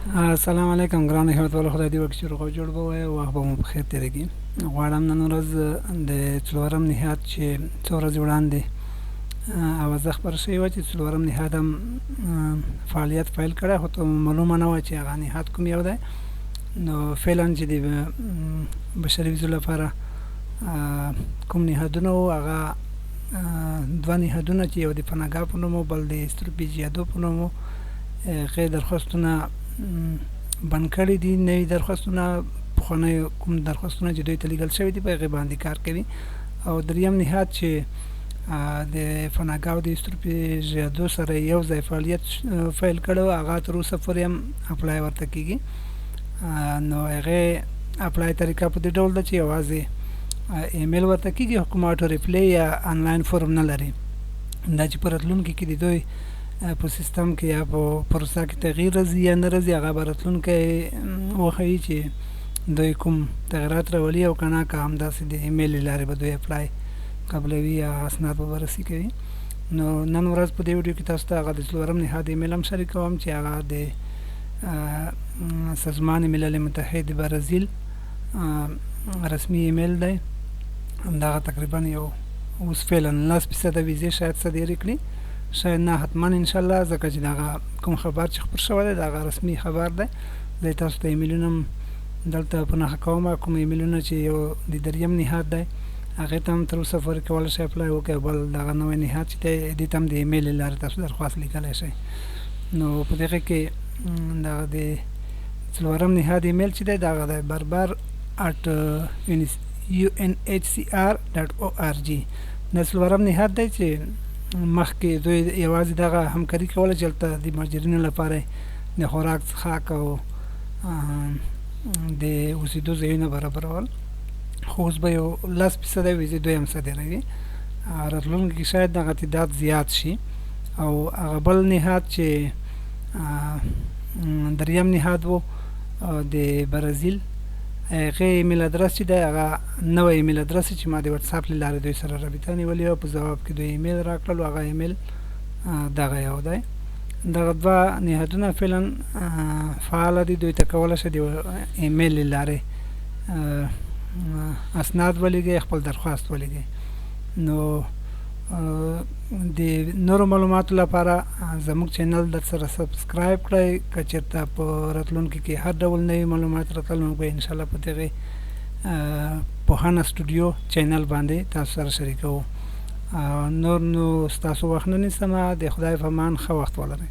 السلام علیکم ګرانو هیوادوالو، خدای دې وکړي چې روغ او جوړ به وئ، وخت به مو په خیر تېرېږي. غواړم نن ورځ د څلورم نهاد چې څو ورځې وړاندې اوازه خپره شوې وه چې څلورم نهاد هم فعالیت پیل کړی، خو ته معلومه نه وه چې هغه نهاد کوم یو دی. نو فعلا چې د بشري ویزو لپاره کوم نهادونه وو، هغه دوه نهادونه چې یو د پناهګاه په نوم و، بل د استروپیجیادو په نوم و، هغې درخواستونه بند کړي دي. نوي درخواستونه، پخوانیو کوم درخواستونه چې دوی ته لیږل شوي دي، په هغې باندې کار کوي. او دریم نهاد چې د فناګاه او د استروپیژیادو سره یو ځای فعالیت پیل کړو، هغه تر اوسه پورې هم اپلای ورته کیږي. نو هغې اپلای طریقه په دې ډول ده چې یوازې ایمیل ورته کیږي، کوم آټو ریپلی یا انلاین فورم نه لري. دا چې په راتلونکي کې د دوی په سیستم کې یا په پروسه کې تغییر راځي یا نه راځي، هغه به راتلونکی وښیي چې دوی کوم تغیرات راولي او که نه، که همداسې د ایمیل له لارې به دوی اپلای قبلوي یا اسناد به بررسي کوي. نو نن ورځ په دې ویډیو کې تاسو ته هغه د څلورم نهاد ایمیل هم شریکوم چې هغه د سازمان ملل متحد برازیل رسمي ایمیل دی. همدغه تقریبا یو اوس فعلا 10% ویزې شاید صادرې کړي، شاید نه، حتما انشاءالله، ځکه چې دغه کوم خبر چې خپور شوی دی دغه رسمي خبر دی. زه تاسو ته ایمیلونه هم دلته په نښه کوم، کوم ایمیلونه چې یو د دریم نهاد دی هغې ته هم تر اوسه پورې کولی شئ اپلای وکړئ، بل دغه نوی نهاد چې دی دې ته هم د ایمیل له لارې تاسو درخواست لیکلی شئ. نو په دغه کې دغه د څلورم نهاد ایمیل چې دی دغه دی بربر@unhcr.org. دا څلورم نهاد دی چې مخکې دوی یوازې دغه همکاري کوله چې هلته د مهاجرینو لپاره د خوراک، څښاک او د اوسېدو ځایونه برابرول، خو اوس به یو 10% ویزې دوی هم صادروي. راتلونکي کې شاید دغه تعداد زیات شي. او هغه بل نهاد چې دریم نهاد و د برازیل، هغې ایمیل ادرس چې دی هغه نوی ایمیل ادرس چې ما د واتساپ له لارې دوی سره رابطه نیولې وه، په ځواب کې دوی ایمیل راکړل، هغه ایمیل دغه یو دی. دغه دوه نهادونه فعلا فعاله دي، دوی ته کولی شئ د ایمیل له لارې اسناد ولیږئ، خپل درخواست ولیږئ. نو د نورو معلوماتو لپاره زموږ چینل در سره سبسکرایب کړئ. که چېرته په راتلونکي کې هر ډول نوي معلومات راتلل، موږ به انشاءالله په دغې پوهنه سټوډیو چینل باندې تاسو سره شریکوو. نور نو ستاسو وخت نه نیسم، د خدای په امان، ښه وخت ولرئ.